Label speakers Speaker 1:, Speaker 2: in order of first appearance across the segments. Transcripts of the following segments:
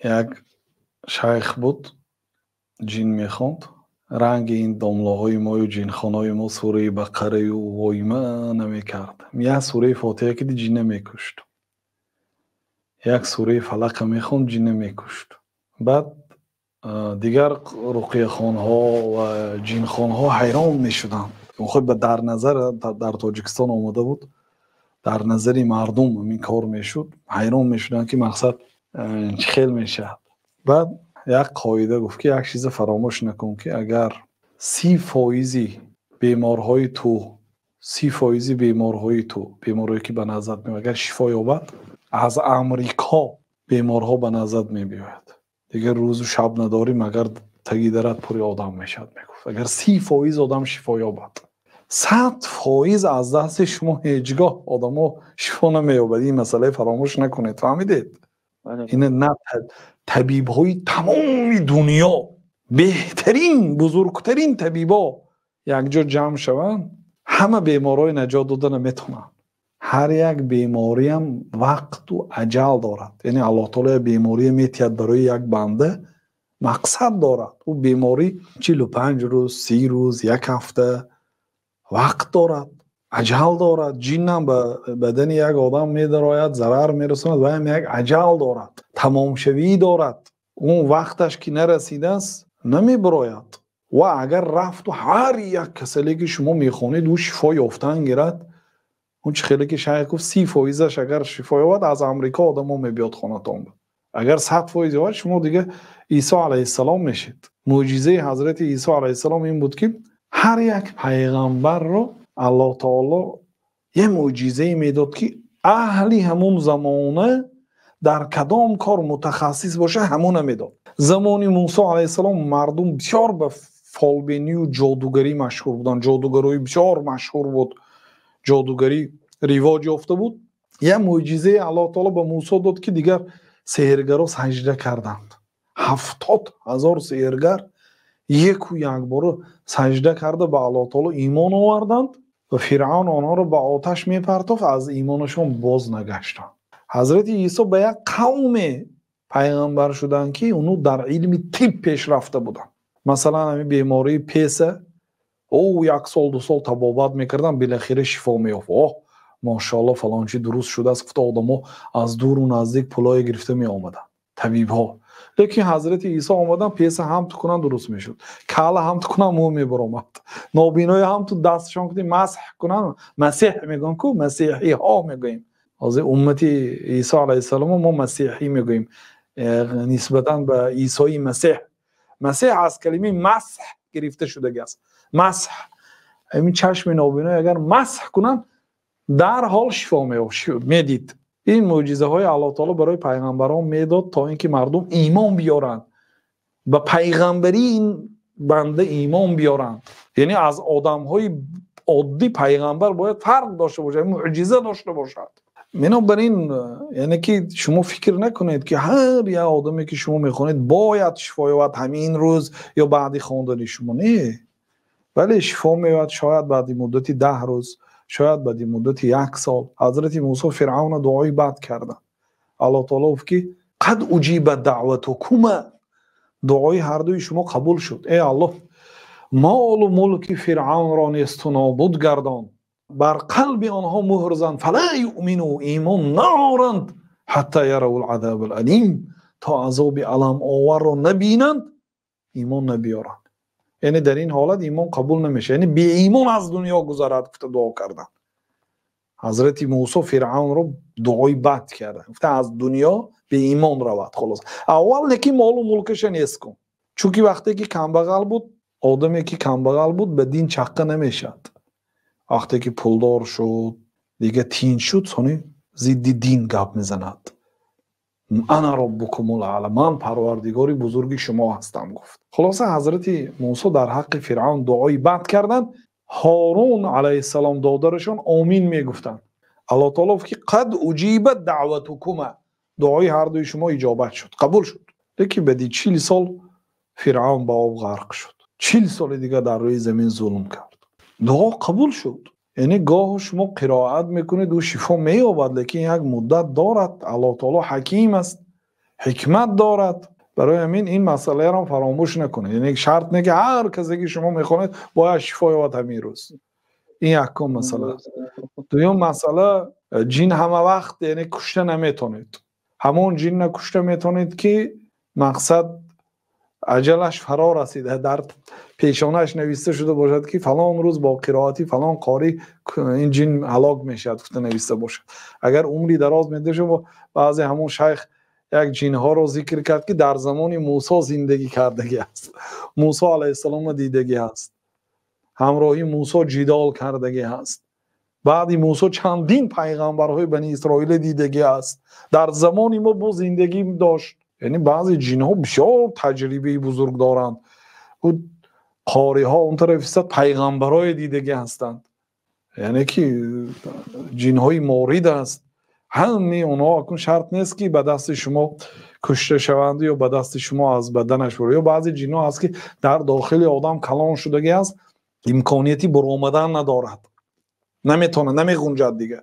Speaker 1: Як шайх буд, ҷин мехонд. Ранги ин домлаҳои мою ҷинхонаҳои мо сураи Бақараю войма намекард. Як сураи Фотиҳа ки ҷинна мекушт, як сураи Фалақа мехонд, ҷинна мекушт. Баъд дигар руқияхонҳо ва ҷинхонҳо ҳайрон мешуданд. Худ дар назар дар Тоҷикистон омода буд, дар назари мардум ҳамин кор мешуд, ҳайрон мешуданд, ки мақсад чӣ хел мешавад. Баъд як қоида гуфт, ки як чиза фаромӯш накун, ки агар 30% беморҳои ту, 30% беморҳои ту, беморҳое ки ба назар меояд, агар шифо ёбад, аз Амрико беморҳо ба назар мебиёяд. Дигар рӯзу шаб надорӣ, магар таги дарат пури одам мешавад, мегуфт. Агар 30% одам шифо ёбад, 100% аз дасти шумо ҳеҷ гоҳ одамо шифо намеёбад. Ин масъалаи фаромӯш накунед, фаҳмидед? Ина на табибҳои тамоми дунё, беҳтарин, бузургтарин табибо якҷо ҷамъ шаванд, ҳама беморҳои наҷот дода наметавонанд. Ҳар як бемориам вақту аҷал дорад. Яъне Аллоҳ таоло як беморие метиҳад барои як банда, мақсад дорад. Ӯ беморӣ 45 рӯз, 30 рӯз, як ҳафта вақт дорад, аҷал дорад. Ҷиннам ба бадани як одам медарояд, зарар мерасонад, ваям як аҷал дорад, тамомшавӣ дорад. Он вақташ ки нарасидааст, намебирояд. Ва агар рафту ҳар як касале ки шумо мехонед, ӯ шифо ёфтан гирад, он чӣ хеле ки шайх гуфт, 30%-аш агар шифо ёбад, аз Амрико одамо мебиёд хонатон. Агар 100% ёбад, шумо дига Исо алайҳиссалом мешед. Мӯъҷизаи ҳазрати Исо алайҳиссалом ин буд, ки ҳар як пайғамбарро Аллоҳ таоло як мӯъҷизае медод, ки аҳли ҳамун замона дар кадом кор мутахассис боша, ҳамона медод. Замони Мусо алайҳиссалом мардум бисёр ба фолбинию ҷодугарӣ машҳур буданд, ҷодугарои бисёр машҳур буд, ҷодугарӣ ривоҷ ёфта буд. Як мӯъҷизае Аллоҳ таоло ба Мусо дод, ки дигар сеҳргаро саҷда карданд. 70,000 сеҳргар яку якбора саҷда карда ба Аллоҳ таоло имон оварданд ва Фиръавн онҳоро ба оташ мепартофт, аз имонашон боз нагаштанд. Ҳазрати Исо ба як қавме пайғамбар шуданд, ки онҳо дар илми тиб пешрафта буданд. Масалан, ҳамин бемории песа, ӯ як сол, ду сол табобат мекарданд, билохира шифо меёфт. Оҳ, мошаалло, фалон чи дуруст шудааст, гуфта одамо аз дуру наздик пулое гирифта меомаданд, табибҳо. Лекин ҳазрати Исо омадан, песа ҳам ту кунанд, дуруст мешуд, кала ҳам ту кунанд, мӯ мебаромад, нобинои ҳам ту дастшон кунӣ масҳ кунанд, масеҳ мегӯям ку, масеҳиҳо мегӯем. Ҳозир уммати Исо алайҳиссалом мо масеҳӣ мегӯем, нисбатан ба Исои Масеҳ. Масеҳ аз калимаи масҳ гирифта шудагиаст. Масҳ, ҳамин чашми нобинои агар масҳ кунанд, дарҳол шифо медид. Ин мӯъҷизаҳои Аллоҳ таоло барои пайғамбарон медод, то ин ки мардум имон биёранд, ба пайғамбарии ин банда имон биёранд. Яъне аз одамҳои оддӣ пайғамбар бояд фарқ дошта бошад, мӯъҷиза дошта бошад. Бинобар ин, яъне ки шумо фикр накунед, ки ҳар як одаме ки шумо мехонед, бояд шифо ёбад ҳамин рӯз ё баъди хондани шумо. Не, бале, шифо меёбад шояд баъди муддати 10 рӯз, шояд баъди муддати як сол. Ҳазрати Мусо Фиръавна дуои бад карданд. Аллоҳ таоло гуфт, ки қад уҷиба даъватукума, дуои ҳардуи шумо қабул шуд. Э Аллоҳ, молу мулки Фиръавнро несту нобуд гардон, бар қалби онҳо муҳр зан, фала юъмину, имон наоранд, ҳатта яраву лазаба алим, то азоби аламоварро набинанд, имон набиёранд. Яъне дар ин ҳолат имон қабул намешавад, яъне беимон аз дунё гузарад, гуфта дуо карданд. Ҳазрати Мусо Фиръавнро дуои бад карданд, гуфта аз дунё беимон равад. Холос, аввал неки молу мулкаша нест кун, чунки вақте ки камбағал буд, одаме ки камбағал буд, ба дин чаққа намешавад. Вақте ки пулдор шуд, дига тинч шуд, сони зидди дин гап мезанад. Ана роббукумул аъла, ман парвардигори бузурги шумо ҳастам, гуфт. Хулоса, ҳазрати Мусо дар ҳаққи Фиръавн дуои бад карданд. Ҳорун алайҳиссалом додарашон омин мегуфтанд. Аллоҳ таоло гуфт, ки қад уҷибат даъватукума, дуои ҳардуи шумо иҷобат шуд, қабул шуд. Лекин баъди 40 сол Фиръавн ба об ғарқ шуд, 40 соли дигар дар рӯи замин зулм кард. Дуо қабул шуд. Яъне гоҳ шумо қироат мекунед, ӯ шифо меёбад, лекин як муддат дорад. Аллоҳ таоло ҳаким аст. Ҳикмат дорад. Барои ҳамин ин масъаларо фаромӯш накунед. Яъне шарт не, ки ҳар касе ки шумо мехонед, бояд шифо ёбад ҳамин рӯз. Ин якум масъала аст. Дуюм масъала, ҷин ҳама вақт, яъне, кушта наметонед. Ҳамон ҷинна кушта метонед, ки мақсад аҷалаш фаро расида, дар пешонаш нависта шуда бошад, ки фалон рӯз бо қироати фалон қорӣ ин ҷин ҳалок мешавад, гуфта нависта бошад. Агар умри дароз медошт, баъзе ҳамон шайх як ҷинҳоро зикр кард, ки дар замони Мусо зиндагӣ кардагӣ аст, Мусо алайҳиссаломро дидагӣ аст, ҳамроҳи Мусо ҷидол кардагӣ аст, баъди Мусо чандин пайғамбарҳои Бани Исроила дидагӣ аст, дар замони мо бо зиндагӣ дошт. Яъне баъзе ҷинҳо бисёр таҷрибаи бузург доранд. Қориҳо он тараф истад, пайғамбарое дидагӣ ҳастанд, яъне ки ҷинҳои морид аст. Ҳамаи онҳо акун шарт нест, ки ба дасти шумо кушта шаванд ё ба дасти шумо аз баданаш бур. Ё баъзе ҷинҳо ҳаст, ки дар дохили одам калон шудагӣ аст, имконияти буромадан надорад, наметонад, намеғунҷад, дига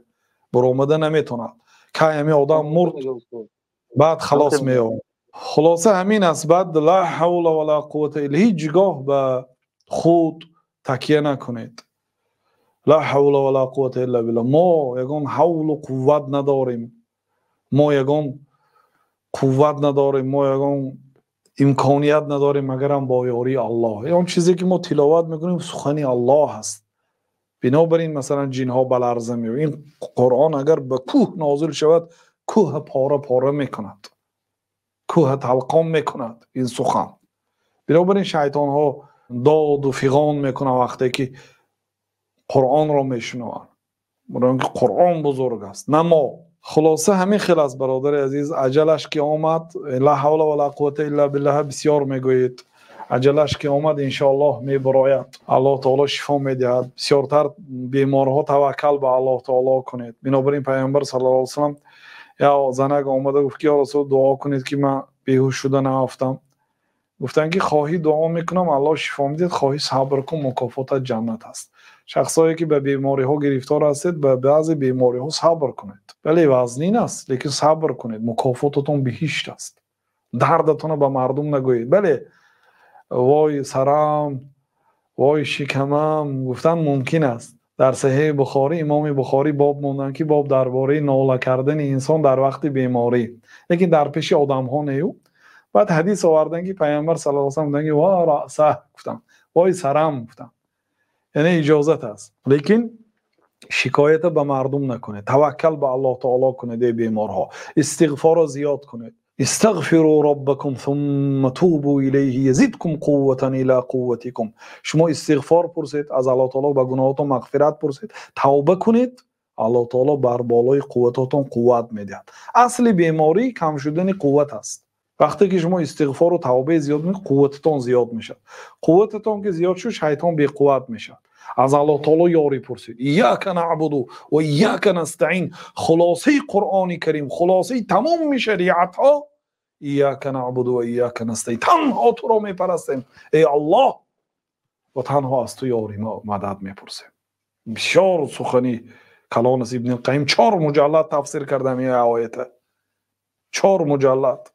Speaker 1: буромада наметонад. Кай ҳамин одам мурд, баъд халос меёбад. Хулоса, ҳамин аст. Баъд ла ҳавла вала қуввата илла, ҳеҷ гоҳ ба худ такя накунед. Ла ҳавла вала қуввата илла билла. Мо ягон ҳавлу қувват надорем, мо ягон қувват надорем, мо ягон имконият надорем, магарам бо ёрии Аллоҳ. Он чизе ки мо тиловат мекунем, сухани Аллоҳ аст. Бинобар ин, масалан, ҷинҳо ба ларза меояд. Ин Қуръон агар ба кӯҳ нозил шавад, кӯҳ пора пора мекунад, кӯҳ талқон мекунад ин сухан. Бинобар ин шайтонҳо доду фиғон мекунанд, вақте ки Қуръонро мешунаванд, барои он ки Қуръон бузург аст, на мо. Хулоса, ҳамин хел аст, бародари азиз. Аҷалаш ки омад, ла ҳавла вала қуввата илла биллаҳ бисёр мегӯед. Аҷалаш ки омад, иншоаллоҳ, мебарояд, Аллоҳ таоло шифо медиҳад. Бисёртар беморҳо таваккал ба Аллоҳ таоло кунед. Бинобар ин Пайғамбар саллаллоҳу алайҳи васаллам, як занак омада гуфт, ки ё Расул, дуо кунед, ки ман беҳуш шуда наафтам. Гуфтанд, ки хоҳӣ, дуо мекунам, Аллоҳ шифо медиҳад, хоҳӣ, сабр кун, мукофотат ҷаннат аст. Шахсое ки ба бемориҳо гирифтор ҳастед, ба баъзе бемориҳо сабр кунед. Бале, вазнин аст, лекин сабр кунед, мукофотатон биҳишт аст. Дардатонро ба мардум нагӯед. Бале, вой сарам, вой шикамам гуфтан мумкин аст. Дар Саҳеҳи Бухорӣ Имоми Бухорӣ боб монданд, ки боб дар бораи нола кардани инсон дар вақти беморӣ, лекин дар пеши одамҳо нею. Баъд ҳадис оварданд, ки Пайғамбар саллаллоҳу алайҳи васаллам гуфтанд, ки ва раъса гуфтанд, вой сарам гуфтанд. Яъне иҷозат аст, лекин шикоята ба мардум накунед, таваккал ба Аллоҳ таоло кунед. Эй беморҳо, истиғфорро зиёд кунед. Истағфиру роббакум сумма тубу илайҳи язидкум қувватан ила қувватикум. Шумо истиғфор пурсед аз Аллоҳ таоло, ба гуноҳотон мағфират пурсед, тавба кунед, Аллоҳ таоло бар болои қувватотон қувват медиҳад. Асли беморӣ кам шудани қувват аст. Вақте ки шумо истиғфору тавбаи зиёд мекунед, қуввататон зиёд мешавад. Қуввататон ки зиёд шуд, шайтон беқувват мешавад. Аз Аллоҳ таоло ёрӣ пурсед. Ияка наъбуду ва ияка настаин. Хулосаи Қуръони Карим, хулосаи тамоми шариатҳо ияка наъбуду ва ияка настаин. Танҳо туро мепарастем, эй Аллоҳ, ва танҳо аз ту ёрӣ мадад мепурсем. Бисёр сухани калон аст. Ибни Қайим чор муҷаллад тафсир кардам ин оята, чор муҷаллад.